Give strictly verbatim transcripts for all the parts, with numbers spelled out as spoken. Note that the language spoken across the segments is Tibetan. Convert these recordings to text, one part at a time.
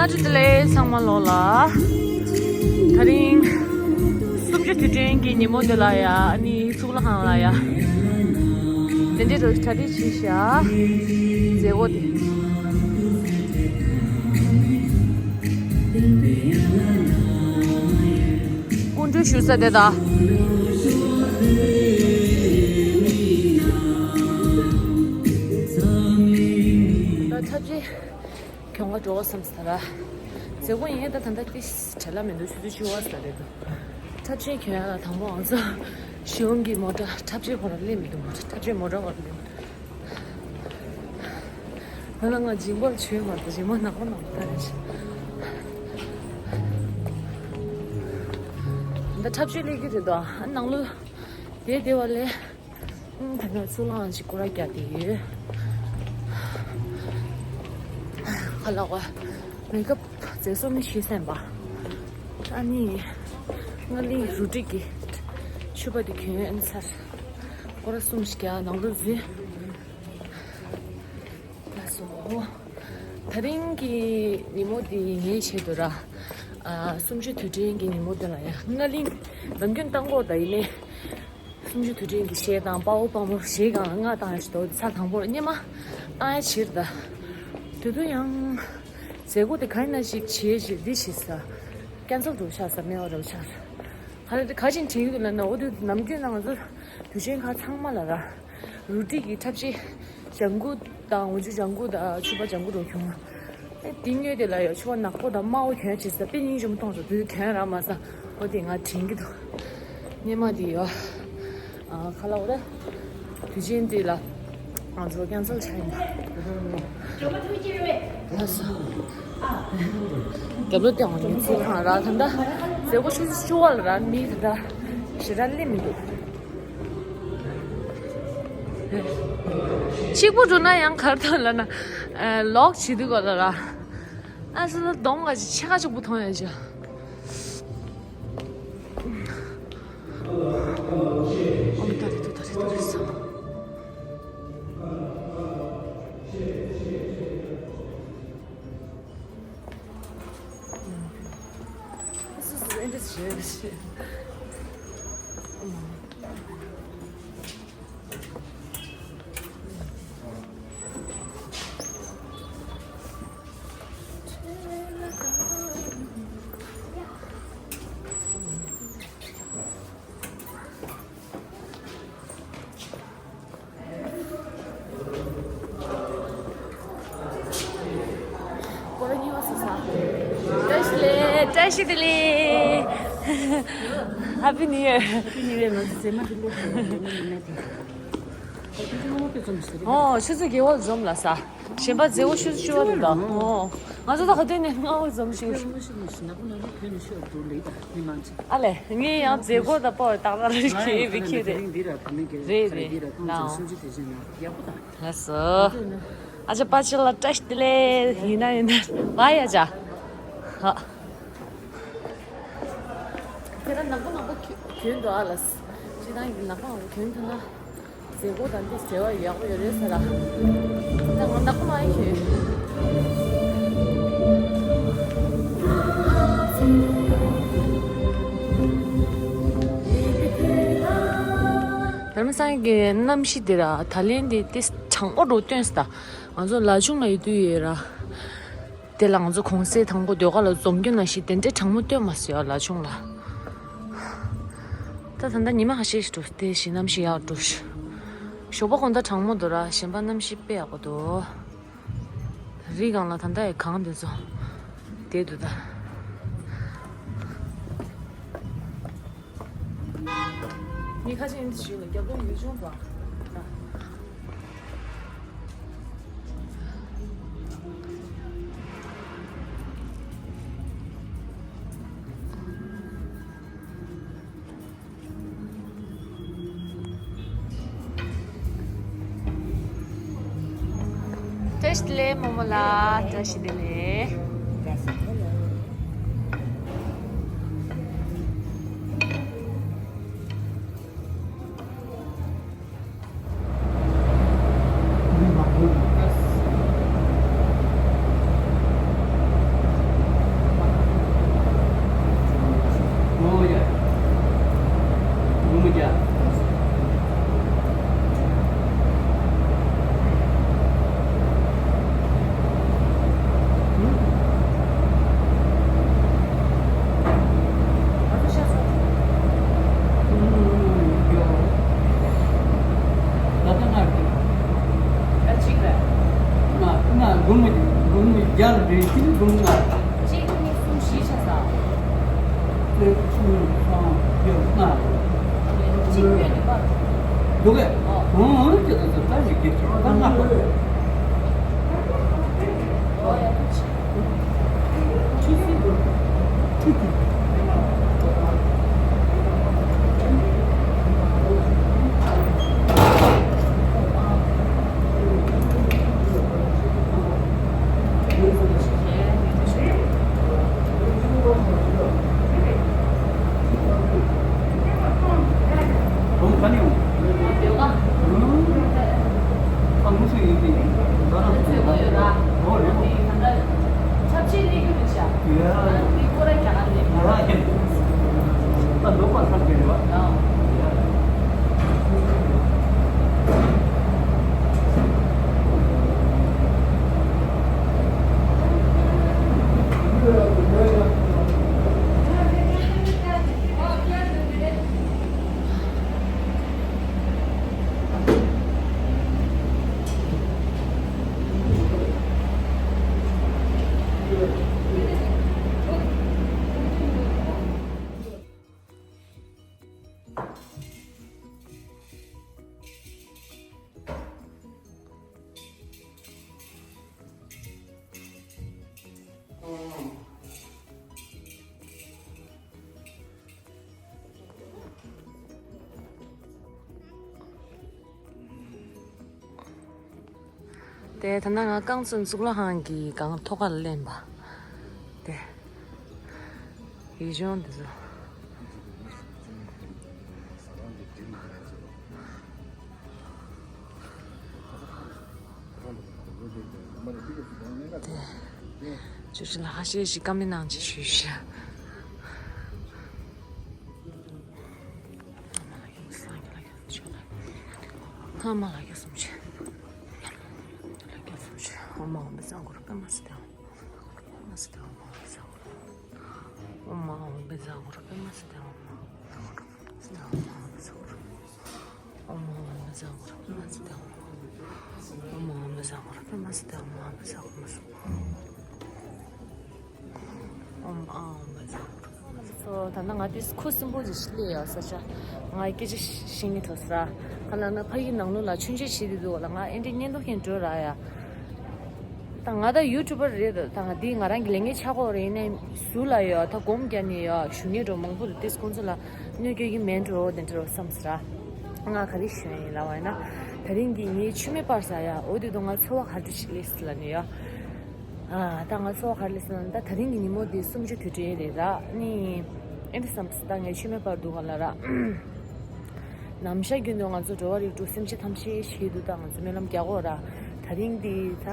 བཀྲ་ཤིས་བདེ་ལེགས་ཚང་མ་ལོག་ལ། དེ་རིང་གསུམ་བཅུ་དུས་དྲན་གྱི་ཉིན་མོ་འདི་ལ་ཡ། ཨ་ནི་གཙུག་ལག་ཁང་ལ་ཡ། དེ་འདྲའི་རུ་གྲ་སྒྲིག་བྱས་ཤག་མཛད་སྒོ་དེ། སྐུ་མགྲོན་ཞུ་ས་དེ་དང་། ད་ཐབས་ཤེས་གྱོང་ག་འགྲོ་བསམ་ས་ར། མཛད་སྒོ་ཡིན་ད་ད་ལྟ་ཏི་བྲེལ་ལ་མི་འདུག་ཆུ་ཚོད་བཅུ་པ་ས་རེད་འདུག་འཁྲབ་ཆས་གྱོན་ཡ་ལ་དང་པོ་ང་ཚོ་གཞུང་གི་མོ་ཊ་འཁྲབ་ཆས་ཁོ་ར་སླེབས་མི་འདུག་མོ་ཊ་འཁྲབ་ཆས་མོ་ཊ་ཁོ་ར་སླེབས་མི་འདུག་ང་ལ་ང་སྦྱིན་པ་བྱོས་མ་ཐག་སྦྱིན་པ་ནག་པོ་ནག་པོ་ད་རེད། ད་འཁྲབ་ཆས་སླེབས་ཀྱི་རེད་དོ། ཨ་ནང་ལོ་དེ་དེ་བ་ལས། ཨུམ། ད་ནི་ཚུར་ལངས་ཅིག་སྐོར་ར་རྒྱག་བསྡད་ཡོད། ཁ་ལག་པ། མེག་ཨབ་རྫས་སོ་མི་ཤེས་སེམས་པ། ཨ་ནི། ང་ལི་རུ་ཏིག་གི་ཕྱུ་པ་དེ་གྱོན་ཚར། སྐོར་ར་གསུམ་ཞིག་རྒྱག་ནང་དུ་འཛུལ། ལགས་སོ། དེ་རིང་གི་ཉིན་མོ་འདི་ངའི་ཆེད་དུ་ར། ཨ། གསུམ་བཅུ་དུས་དྲན་གྱི་ཉིན་མོ་འདི་ལ་ཡ། ང་གླིང་འདམ་རྒྱུན་བཏང་གོ་ད་ཡིན་ནའི། གསུམ་བཅུ་དུས་དྲན་གྱི་གཞས་དང་དཔའ་བོ་དཔའ་མོ་གཞས་སྒང་ལ་ང་བཏང་ཡ་ཞིག་འདུག་ཚར་དང་པོར་སྔོན་མ་བཏང་ཡ་ཕྱིར་ད། དེ་དུས་ཡང་། མཛད་སྒོ་དེ་ག་ཡིན་ན་ཞིག་བྱེད་ཞིག་འདི་ཞིག་ས། ཀན་སལ་འགྲོ་ཆགས་ས་མེད་པ་འགྲོ་ཆགས། ཧ་ལས་དེ་ག་ཅིན་དྲན་གྱི་འདུག་ལབ་ན་འོ་དུས་ནམ་རྒྱུན་ན་ང་ཚོ་དུས་ཆེན་ཁག་ཚང་མ་ལ་ར། རུ་ཏིག་གི་འཁྲབ་ཆས། ལྗང་གུ་དང་འོག་འཇུག་ལྗང་གུ་དང་ཕྱུ་པ་ལྗང་གུ་རུ་གྱོན། ཨེ་དེ་སྔོན་དེ་ལ་ཡང་ཕྱུ་པ་ནག་པོ་དང་དམར་པོ་གྱོན་བྱས་ས་དཔེ་སྙིང་རྗེ་མོ་མཐོང་སོང་། དེ་གྱོན་རག་མ་སོང་། འོ་དེ་ང་དྲན་གྱི་འདུག་སྔོན་མ་དེ་ཡོད། ཨ། ཁ་ལག་འོ་རེད། དུས་ཆེན་དེ་ལ་ང་ཚོ་ཀན་སལ་བྱས་ཡིན་པ། ལགས་སོ། རྒྱབ་ལོགས་དེ་འོང་ནས་ཚིག་ཁང་ར་ད་ལྟ་མཛད་སྒོ་ཆུ་ཚོད་བཅུ་པ་ལ་ར་མི་ད་ལྟ་ཞེ་དྲག་སླེབས་མི་འདུག་གཅིག་པུ་འགྲོ་ན་ཡང་གར་དང་ལ་ན། ཨ། ལོག་བྱེད་དུས་ག་ལ་ར། ཨ་ཙི་ལ་གདོང་ག་ཅིག་ཕྱེད་ཀ་གཅིག་པུ་མཐོང་ཡ་ཅིག་ཨོ་མི་ད་རེད་དོ་ད་རེད་དོ་རེད་སོ། སོ་སོ་ཨེ་འདྲ་བྱེད་བྱེད། སྐོར་ར་གཉིས་པ་སོང་ས། བཀྲ་ཤིས་བདེ་ལེགས། བཀྲ་ཤིས་བདེ་ལེགས། Happy New Year། Happy New Year། ང་ཚོ་མཛེས་མ་དེ་ལོ་ཁོ་ལོ་ནས་དེ། ཨོ། ཆུ་ཚོད་བརྒྱད་པ་ལ་འཛོམས་ལ་ས། གཞན་པ་མཛད་སྒོ་ཆུ་ཚོད་བཅུ་པ་རེད་ད། ཨོ། ང་ཚོ་ད་ག་དུས་ནས་ལྔ་པ་འཛོམས་ཤིག་ཨ་ལས། ངས་ཡང་མཛད་སྒོ་དང་པོ་ཏག་ཏག་རེད་ཁྱེད་བི་ཁྱེད་རེད། རེད་རེད། ལགས་སོ། ཨ་ཅག་པ་ཅི་ལ་བཀྲ་ཤིས་བདེ་ལེགས། ཡིན་ན་ཡིན་ན་བ་ཡ་ཅག་ཧ། ཁྱེད་རང་ནག་པོ་ནག་པོ་གྱོན་འགྲོ་ཨ་ལ། སྤྱི་བཏང་གི་ནག་པོ་ནག་པོ་གྱོན་ཐུབ་ན། མཛད་སྒོ་དང་འདི་བྲལ་བ་ཡག་པོ་ཡོད་རེད་ཟེར་ལ། ད་ང་ནག་པོ་མ་ཡིན་ཞུས། ལྷ་མོ་སངས་ཀྱི་གནམ་གཤིས་འདི་ར་ད་ལན་འདི་ཏི་གྲང་མོ་འགྲོ་སྟོན་ས། ད་ང་ཚོ་ལ་ཆུང་ལ་ཡོད་དུས་ཡོད་ར། དེ་ལ་ང་ཚོ་གུང་སེང་དང་པོ་ཟློས་གར་ལ་འཛོམས་རྒྱུ་ན་ཞིག་དེ་འདྲའི་གྲང་མོ་སྟོན་མ་སོང་ཡ་ལ་ཆུང་ལ། ད་ད་ལྟ་ཉི་མ་ཁ་ཤས་ཤིག་འགྲོ་དེ་ཞིག་གནམ་གཤིས་ཡག་འགྲོ། ཞོགས་པ་དགོང་དག་གྲང་མོ་འདུག་ར་གཞན་པ་གནམ་གཤིས་དཔེ་ཡག་པོ་འདུག་རི་སྒང་ལ་ད་ལྟ་ཡི་གངས་དེ་ཚོ་བསྡད་འདུག་ད། མི་ཁ་ཤས་འདི་ཞིག་ལ་རྒྱབ་ལོགས་ཡུལ་ལྗོངས་པ། བཀྲ་ཤིས་བདེ་ལེགས་རྨོ་མོ་ལགས། བཀྲ་ཤིས་བདེ་ལེགས། སྒོར་མོ་སྒོར་མོ་བརྒྱ་ལ་རེ་གཅིག་སྒོར་མོ་ལྔ། གཅིག་གཉིས་གསུམ་བཞི་ཆ་ས། གཅིག་གཉིས་གསུམ་བརྒྱད་ལྔ། གཅིག་ཡོད་ནི་པ། འདུག་གས། ཨོ། ཨོ་ཨོ་ཅེས་ད་ད་ཞིག་གེ་ད་ལྔ། ཨོ་ཡ། ཆབས་ཅིག་སླེབས་ཀྱི་འདུག་ཤག་ཡ། འདི་ཁོ་རང་རྒྱ་གར་ནས། ཡ་ཡ། ད་ལོག་པ་ཚར་གྱི་རེད་བ། ཡ། དེ་ད་ནང་ང་རྐང་བཙུགས་གཙུག་ལག་ཁང་གི་སྒང་ཐོག་ཁ་ལ་ལེན་པ། དེ་ཡིད་སྦྱོང་འདི་ཚོ། དེ་ཆུ་ཆུ་ལ་ཧ་ཤེས་ཤིག་བཀའ་མོལ་གནང་ཅིག་ཞུས་ཤག་ཨོཾ་ཨཱཿཧཱུྃ་ལ་ཀྱ་སུམ་ཅུ། ལ་ཀྱ་སུམ་ཅུ། ཨོཾ་ཨཱཿཧཱུྃ་བཛྲ་གུ་རུ་པདྨ་སིདྡྷི་ཧཱུྃ། པདྨ་སིདྡྷི་ཧཱུྃ། ཨོཾ་ཨཱཿཧཱུྃ་བཛྲ་གུ་རུ། ཨོཾ་ཨཱཿཧཱུྃ་བཛྲ་གུ་རུ་པདྨ་སིདྡྷི་ཧཱུྃ། ཨོཾ་ཨཱཿཧཱུྃ་བཛྲ་གུ་རུ། ཨོཾ་ཨཱཿཧཱུྃ་བཛྲ་གུ་རུ་པདྨ་སིདྡྷི་ཧཱུྃ། ཨོཾ་ཨཱཿཧཱུྃ་བཛྲ་གུ་རུ་པདྨ་སིདྡྷི་ཧཱུྃ། ཨོཾ་ཨཱཿཧཱུྃ་བཛྲ་གུ་རུ། ཨོཾ་ཨཱཿཧཱུྃ་བཛྲ་གུ་རུ། སོ་ད་ནང་ང་དེ་ཁུ་སིམ་པོ་ཅིག་སླེབས་ཡོད་ས་ཆ། ང་སྐད་ཆ་བཤད་ཀྱི་འགྲོ་ས། ག་ལ་ན་ཕ་གི་ནང་ལོགས་ལ་ཆུང་ཆེ་བྱེད་དུས་འདུག་ལ། ང་ཨེ་འདྲ་བརྙན་ཐུང་མཁན་འགྲོ་ར་ཡ། ད་ང་ད་ཡུ་ཊུབ་པར་རེད། ད་ང་འདི་ང་རང་གི་ལས་འགན་ཆགས་ཀྱི་ཡོད་རེད། ཡིན་ནའི་ཟུར་ལ་ཡོད་ད་སྒོམ་རྒྱག་ནས་ཡོད་ཞུ་མཁན་འགྲོ་མང་པོ་འདུག་དེས་ཁོང་ཚོ་ལ་གནོད་སྐྱེལ་གྱི་མེད་འགྲོ་དེ་འདྲ་བསམ་ས་ར། ང་ག་རེ་ཞུ་ཡ་ཡིན་ལབ་པ་ཡིན་ན། ད་རིང་འདི་ངའི་མཆོད་མེ་སྤར་ས་ཡ། འོ་དེ་དུས་ང་ཚོར་བ་ག་འདྲ་ཞིག་སླེབས་སོང་ལབ་ནས་ཡ། ཨ་ད་ང་ཚོར་བ་ག་རེ་སླེབས་སོང་ལབ་ན། ད་ད་རིང་གི་ཉིན་མོ་འདི་གསུམ་བཅུ་དུས་དྲན་རེད་ར། ནི་ཨེ་འདྲ་བསམ་སོང་། ད་ངས་མཆོད་མེ་སྤར་འདུག་ག་ལ་ར། ནམ་ཞག་རྒྱུན་དུ་ང་ཚོ་འགྲོ་བ་རིགས་དྲུག་སེམས་ཅན་ཐམས་ཅད་ཆེད་དུ་ད་ང་ཚོ་སྨོན་ལམ་རྒྱག་གོ་ར། ད་རིང་འདི་ད་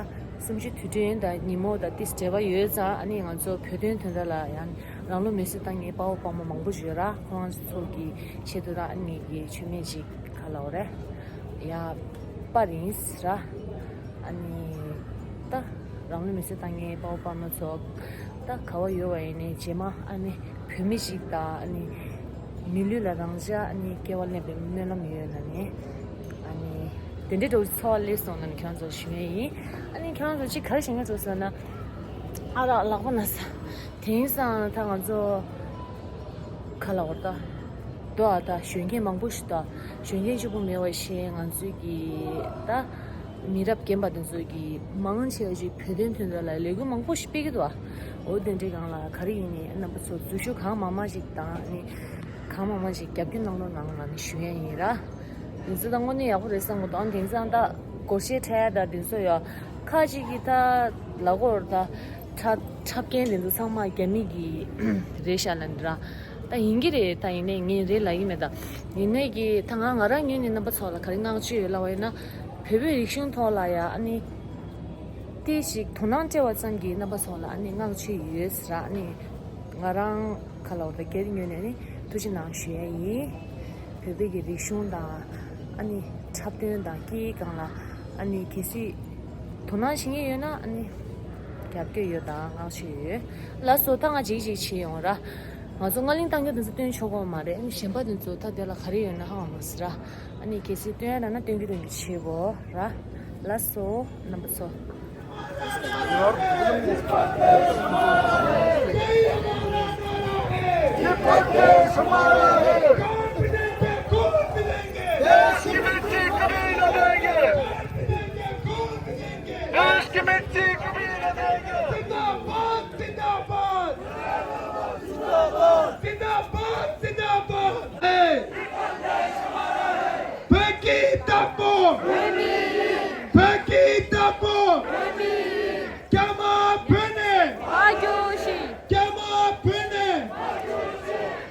གསུམ་བཅུ་དུས་དྲན་དང་ཉིན་མོ་དང་ཏིས་འབྲེལ་བ་ཡོད་ཙང་། ཨ་ནི་ང་ཚོ་བོད་དོན་དོན་དག་ལ་ཡང་རང་ལུས་མེར་སྲེག་བཏང་མཁན་དཔའ་བོ་དཔའ་མོ་མང་པོ་ཡོད་ར། ཁོང་ཚོ་ཚོ་གི་ཆེད་དུ་ད་ཨ་ནི་གི་མཆོད་མེ་ཅིག་ག་ལབ་དགོས་རེད། ཡ་པར་ཡིན་ཟེར་ར། ཨ་ནི་ད་རང་ལུས་མེར་སྲེག་བཏང་མཁན་དཔའ་བོ་དཔའ་མོ་ཚོ་ད་ག་བ་ཡོད་པ་ཡིན་ནའི་རྗེས་མ་ཨ་ནི་བོད་མི་ཞིག་དང་ཨ་ནི་མི་ལུས་ལ་རང་ཅག་ཨ་ནི་སྐྱེ་བ་ལེན་པའི་སྨོན་ལམ་ཡོད་ལབ་ནས། ཨ་ནི་དེ་འདྲའི་འདྲ་བོ་ཚོར་བ་སླེབས་སོང་ལབ་ནས་ཁྱེད་རང་ཚོར་ཞུ་ཡས་ཡིན། ཨ་ནི་ཁྱེད་རང་ཚོ་ཅིག་ག་རེ་བྱེད་མཁན་ཚོ་ཟེར་ན། ཨ་རག་ལག་པ་ན་ས། དེང་སང་ད་ང་ཚོ་ག་ལ་བར་ད་དོ་ཨ་ད་གཞོན་སྐྱེས་མང་པོ་ཞིག་ད་གཞོན་སྐྱེས་གཅིག་པུ་མེད་པ་བཞིན་ང་ཚོའི་གི་ད་མི་རབས་རྒན་པ་དེ་ཚོའི་གི་མང་ཆེ་བ་ཞིག་བོད་དོན་དོན་དག་ལ་ལས་འགུལ་མང་པོ་ཞིག་སྤེལ་གི་འདུག་ཨ། འོ་དེ་འདྲའི་སྒང་ལ་ག་རེ་ཡིན་ནའི་རྣམ་པ་ཚོ་འཛུལ་ཞུགས་གང་མང་མང་ཞིག་དང་ནི་གང་མང་མང་ཞིག་རྒྱབ་སྐྱོར་གནང་རོགས་གནང་ལབ་ནས་ཞུ་ཡས་ཡིན་ར། དེ་ཚོ་ད་དངོས་གནས་ཡག་པོ་རེད་བསམ་གི་འདུག་ཨ། དེང་སང་ད་སྒོར་གཞས་འཁྲབ་ཡ་ད་དེ་ཚོ་ཡོད། ཁ་ཅིག་གིས་ད་ལབ་ཀྱི་ཡོད་རེད། ད་འཁྲབ་འཁྲབ་མཁན་དེ་ཚོ་ཚང་མ་རྒྱ་མི་གི་རེད་ཤག་ལབ་ནི་ར། ད་ཡིན་གྱི་རེད། ད་ཡིན་ནའི་ངས་རེད་ལབ་ཀྱི་མེད་ད། ཡིན་ནའི་གི་ད་ང་ང་རང་ངོས་ནས་རྣམ་པ་ཚོ་ལ་ག་རེ་བསྔགས་བརྗོད་ཡོད་ལབ་པ་ཡིན་ན། བོད་པའི་རིག་གཞུང་ཐོག་ལ་ཡ་ཨ་ནི་ཏོག་ཙམ་དོ་སྣང་སྤྲད་པ་ཙམ་གྱིས་རྣམ་པ་ཚོ་ལ་ཨ་ནི་བསྔགས་བརྗོད་ཡོད་ཟེར་ར། ཨ་ནི་ང་རང་ག་ལབ་དགོས་རེད། སྒེར་ངོས་ནས་ནི་ཐུགས་རྗེ་གནང་ཞུ་ཡ་ཡིན། བོད་པའི་གི་རིག་གཞུང་དང་ཨ་ནི་འཁྲབ་སྟོན་དང་སྐད་ཡིག་སྒང་ལ་ཨ་ནི་གལ་སྲིད་དོ་སྣང་བྱེད་མཁན་ཡོད་ན་ཨ་ནི་རྒྱབ་སྐྱོར་ཡོད་དང་བསྔགས་བརྗོད་ཡོད། ལགས་སོ། ད་ང་ཅིག་ཅིག་བྱེད་ཡོང་ར། ང་ཚོ་རྔན་ལེན་བཏང་རྒྱུ་དེ་ཚོ་སྟོན་ཆོག་གི་མ་རེད། ཨ་ནི་གཞན་པ་དེ་ཚོ་ད་དེ་ལ་ག་རེ་ཡོད་ན་ཧ་གོ་མ་སོང་ར། ཨ་ནི་གལ་སྲིད་སྟོན་ཡ་ཡོད་ན་སྟོན་རྒྱུ་སྟོན་རྒྱུ་བྱེད་དགོས་ར། ལགས་སོ་རྣམ་པ་ཚོ། देश की मिट्टी कभी न देंगे। देश की मिट्टी कभी न देंगे। जिंदाबाद, जिंदाबाद। जिंदाबाद, जिंदाबाद। Hey! Peki tapo! Peki tapo! Kyama pene! Ajoshi! Kyama pene!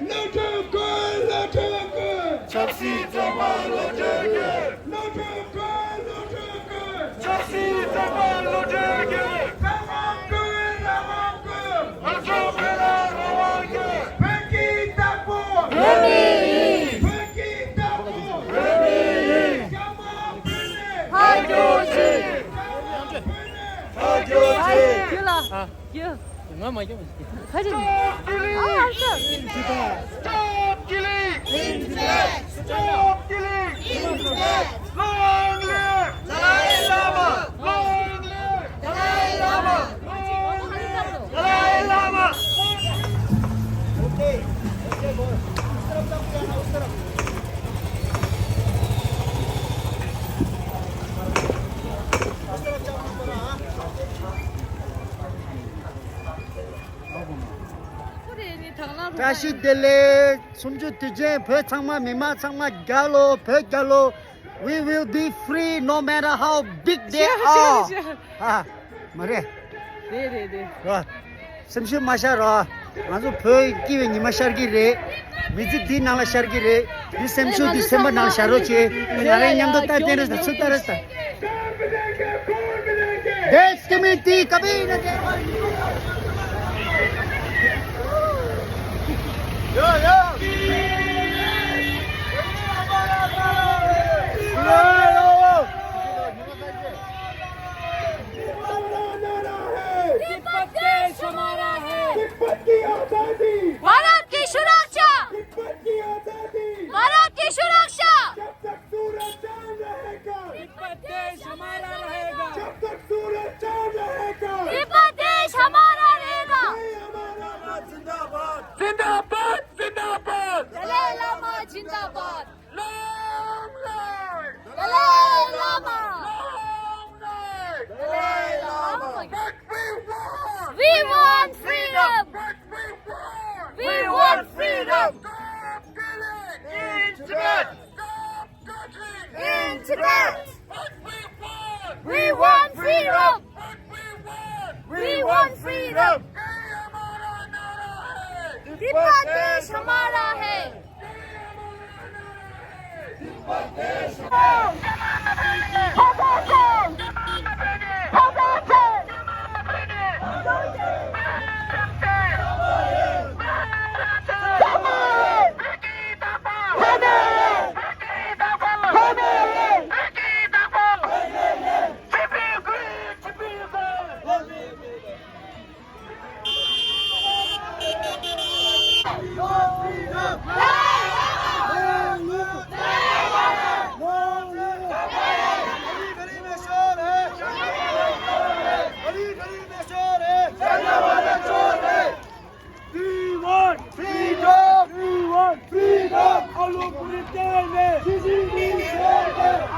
Lotoko, lotoko! Chapsi tapa lotoko! Lotoko, lotoko! Chapsi tapa lotoko! Rawangko, rawangko! Ajo pela rawangko! Peki tapo! Peki tapo! Kyama pene! Ajoshi! Kyama pene! Ajoshi! ང་མ་སྐྱོ་མ་ཤེས། ཁ་ཅིག་ཨ་ཨ་ས། Stop killing! In Tibet! Stop killing! In Tibet! Long live Dalai Lama! Long live Dalai Lama! Long live Dalai Lama! བཀྲ་ཤིས་བདེ་ལེགས། གསུམ་བཅུ་དུས་ཆེན། བོད་ཚང་མ། མི་མང་ཚང་མ་རྒྱལ་ལོ། བོད་རྒྱལ་ལོ། We will be free no matter how big they are. ཨ། མ་རེད། རེད་རེད་རེད། རོ། སེམས་ཤུགས་མ་ཤར་རོ། ང་ཚོ་བོད་སྐྱིད་པའི་ཉི་མ་ཤར་གྱི་རེད། མི་ཚེ་འདིའི་ནང་ལ་ཤར་གྱི་རེད། འདི་སེམས་ཤུགས་འདི་སེམས་པ་ནང་ཤར་རོགས་བྱེད། ང་རང་མཉམ་དུ་ལྟ་བསྟན་རེས་དང་ཚུར་ལྟ་རེས་དང་། देश की मिट्टी कभी न देंगे। यो, यो। यो, यो। तिब्बत देश हमारा है। तिब्बत की आजादी। भारत की सुरक्षा। तिब्बत की आजादी। भारत की सुरक्षा। जब तक सूरज चांद रहेगा। तिब्बत देश हमारा रहेगा। जब तक सूरज चांद रहेगा। तिब्बत देश हमारा रहेगा। जय हमारा जिंदाबाद। जिंदाबाद, जिंदाबाद। दलाई लामा जिंदाबाद। Long live Dalai Lama! Long live Dalai Lama! What we want! We want freedom! What we want! We want freedom! Stop killing! In Tibet! Stop touching! In Tibet! What we want! We want freedom! What we want! We want freedom! ये हमारा नारा है! तिब्बत देश हमारा है! We want freedom! We want freedom! Allô pour les Tibétains!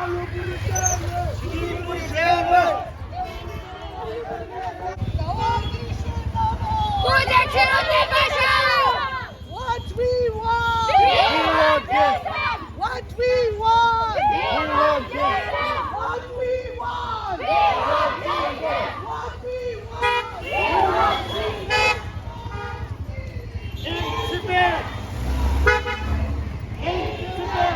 Allô pour les Tibétains! What we want! We want justice! What we want! We want justice! What we want! We want justice! What we want! We want justice! In Tibet! In Tibet!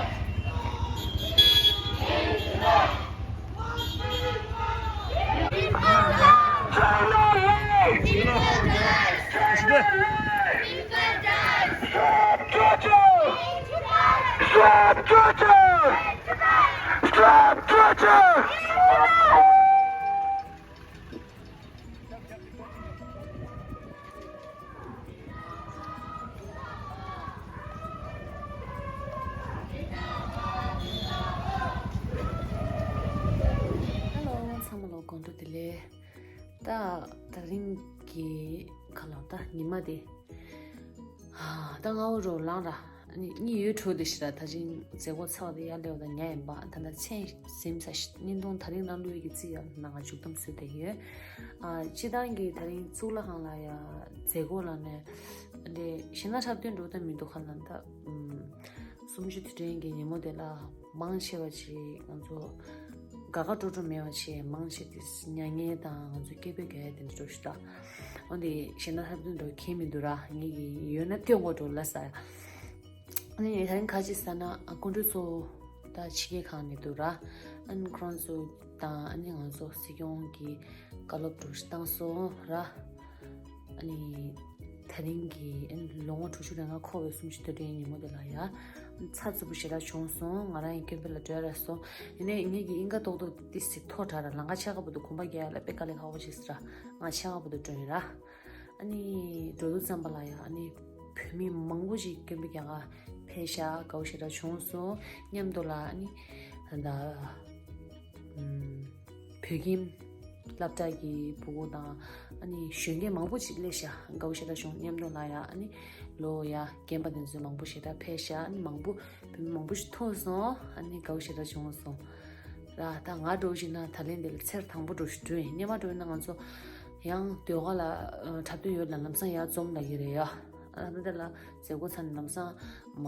Stop torture! Stop torture! Stop torture! Hello, ཚང་མ་ལ་དགོང་དྲོ་བདེ་ལེགས། ད་དེ་རིང་གི་ཁ་ལོ་ད་ཉི་མ་དེ། ད་ང་འུ་རོ་ལངས་ར། ཨ་ནི་གཉིད་ཡོད་འཕྲོ་དེ་ཞིག་ར། ད་ཅིང་མཛད་སྒོ་ཚར་བ་དེ་ཡར་སླེབས་པ་དང་ཉལ་ཡིན་པ། ད་ལྟ་མཚན་ཟིན་ས་ཞིག་བརྙན་ཐུང་དེ་རིང་ནང་བླུགས་ཡོད་ཀྱི་རྩིས་ཡ་ནང་ང་མཇུག་བསྡོམས་བཟོས་བསྡད་ཡོད། ཨ་སྤྱི་བཏང་གི་དེ་རིང་གཙུག་ལག་ཁང་ལ་ཡ་མཛད་སྒོ་ལ་ནས་འདི་གཞན་དག་འཁྲབ་སྟོན་འགྲོ་ད་མི་འདུག་ཁ་ལ་ད། གསུམ་བཅུ་དུས་དྲན་གྱི་ཉིན་མོ་དེ་ལ་མང་ཆེ་བ་ཅིག་ང་ཚོ་དགའ་དགའ་སྤྲོ་སྤྲོ་མེད་པ་བྱས། མང་ཆེ་དེ་མྱ་ངན་དང་ང་ཚོ་སྐད་འབོད་རྒྱག་ཡ་དེ་འདྲ་འགྲོ་ཞུ་ད། འོན་ཏེ་གཞན་དག་འཁྲབ་སྟོན་འགྲོ་མཁན་མི་འདུག་ར། ངེད་ཀྱི་ཡོད་ན་སྟོན་དགོས་འགྲོ་ལ་ཟ་ཡ། ཨ་ནི་ད་རིང་ཁ་ཅིག་ཟ་ན་ཨ་སྐུ་མགྲོན་ཚོ་ད་ཕྱི་རྒྱལ་ཁག་ནས་འདུག་ར། ཨ་ནི་ཁོ་རང་ཚོ་དང་ཨ་ནི་ང་ཚོ་སྲིད་སྐྱོང་གི་བཀའ་སློབ་འགྲོ་བཏང་སོང་ར། ཨ་ནི་དེ་རིང་གི་ཨ་ནི་ལོ་ངོ་དྲུག་ཅུ་རེ་ལྔ་འཁོར་བའི་གསུམ་བཅུ་དུས་དྲན་ཉིན་མོ་དེ་ལ་ཡ་ཚ་ཚུབ་པོ་ཞེ་དྲག་བྱུང་སོང་། ང་རང་ཡང་སྐད་འབོད་ལ་འགྲོ་ར་སོང་། ཡིན་ནའི་ངེད་ཀྱི་ཨིན་ཀ་ཏོག་ཏོག་ཏི་སི་མཐོ་དྲགས་ར། ལམ་ཁ་ཆགས་ཀ་བར་དུ་གོམ་པ་རྒྱག་ཡ་ལ་དཔེ་དཀའ་ལས་ཁག་པོ་བྱས་སོང་ར། ང་ཆགས་ཀ་བར་དུ་འགྲོ་ཡིན་ར། ཨ་ནི་འགྲོ་དུས་ཙམ་པ་ལ་ཡ་ཨ་ནི་བོད་མི་མང་པོ་ཞིག་སྐད་འབོད་རྒྱག་ག་ཕེབས་ཤག་དགའ་བོ་ཞེ་དྲག་བྱུང་སོང་། མཉམ་དུ་ལ་ཨ་ནི་ད་ལྟ་ཨམ་བོད་ཁྱིམ་སློབ་གྲྭ་གི་ཕྲུ་གུ་དང་ཨ་ནི་གཞོན་སྐྱེས་མང་པོ་ཅིག་སླེབས་ཤག་དགའ་བོ་ཞེ་དྲག་བྱུང་། མཉམ་དུ་ལ་ཡ་ཨ་ནི་ལོ་ཡ་རྒན་པ་དེ་ཚོ་མང་པོ་ཞེ་དྲག་ཕེབས་ཤག་ཨ་ནི་མང་པོ་བོད་མི་མང་པོ་ཞིག་ཐུག་སོང་། ཨ་ནི་དགའ་བོ་ཞེ་དྲག་བྱུང་སོང་ར། ད་ང་འགྲོ་བཞིན་ན་ད་ལན་དེ་ལ་ཚེར་དང་པོ་འགྲོ་ཞིག་འགྲོ་ཡིན། སྔོན་མ་འགྲོ་ཡིན་ན་ང་ཚོ་ཡང་ཟློས་གར་ལ་འཁྲབ་སྟོན་ཡོད་ལ་ལམ་སང་ཡར་འཛོམས་ལབ་ཀྱི་རེད་ཡ། ཨ་ད་ལྟ་ལ་མཛད་སྒོ་ཚར་ནས་ལམ་སང་མ་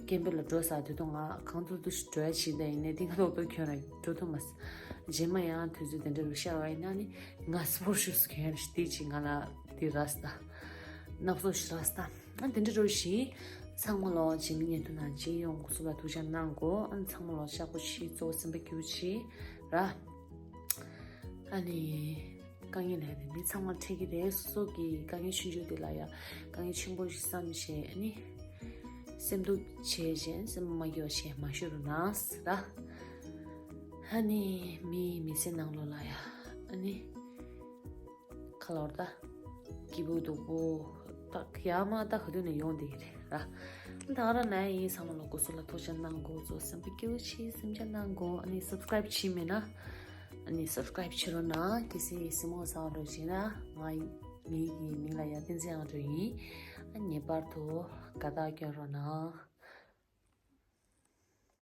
སྐད་འབོད་ལ་འགྲོ་ས་དེ་དུས་ང་གང་ཐུབ་ཐུབ་ཞིག་འགྲོ་ཡ་བྱེད་ད། ཡིན་ནའི་ཏིང་ཁ་ལོག་ཏོ་གྱོན་ར་འགྲོ་ཐུབ་མ་སོང་། རྗེས་མ་ཡང་དུས་ཚོད་དེ་འདྲ་རུ་ཤར་བ་ཡིན་ན་ནི་ང་སི་པོར་ཊི་ཤུ་ཟི་གྱོན་ར་ཞིག་དེ་ཅིག་ང་ལ་དེ་ར་སོང་ད། སྣ་ཚོགས་ཤིག་ར་སོང་ད། ཨ་དེ་འདྲ་རུ་ཞིག་ཚང་མ་ལོ་རྗེས་མའི་བརྙན་ཐུང་ནང་མཇལ་ཡོང་། སྐུ་གཟུགས་ལ་ཐུགས་ཅག་གནང་དགོས། ཨ་ཚང་མ་ལོ་ཤ་ཁུ་ཆི་གཙོ་བོ་སེམས་པ་སྐྱིད་པོ་བྱེད་ར། ཨ་ནི་དཀའ་ངལ་ལ་ཡ་དེ་མི་ཚང་མར་འཕྲད་ཀྱི་རེད། སོ་སོ་གི་དཀའ་ངལ་ཆུང་ཆུང་དེ་ལ་ཡ་དཀའ་ངལ་ཆེན་པོ་ཞིག་བསམ་བྱས། ཨ་ནི་སེམས་སྡུག་བྱས་བྱས་སེམས་མ་སྐྱིད་པ་བྱས་མ་ཤོར་རོགས་གནང་ར། ཨ་ནི་མི་མི་ཚེ་ནང་ལོགས་ལ་ཡ་ཨ་ནི་ཁ་ལོར་ད་སྐྱིད་པོ་སྡུག་པོ་ད་ཡ་མ་ད་ག་དུས་ནས་ཡོང་བསྡད་ཀྱི་རེད་ར། ད་ག་རང་ན་ཡིན། ཚང་མ་ལ་སྐུ་གཟུགས་ལ་ཐུགས་ཅག་གནང་དགོས། གཙོ་བོ་སེམས་པ་སྐྱིད་པོ་བྱེད། སེམས་ཅག་གནང་དགོས། ཨ་ནི་སབ་སི་ཀ་རེབ་བྱས་མེད་ན་ཨ་ནི་སབ་སི་ཀ་རེབ་བྱེད་རོགས་གནང་། གལ་སྲིད་སྲིང་མོ་བཟང་བ་འགྲོ་བྱེད་ན་ང་ངེད་ཀྱི་མིང་ལ་ཡ་བསྟན་འཛིན་ཨང་འགྲོ་ཡིན། ཨ་ངེས་པར་དུ་དགའ་རྟགས་སྐྱོན་རོགས་གནང་།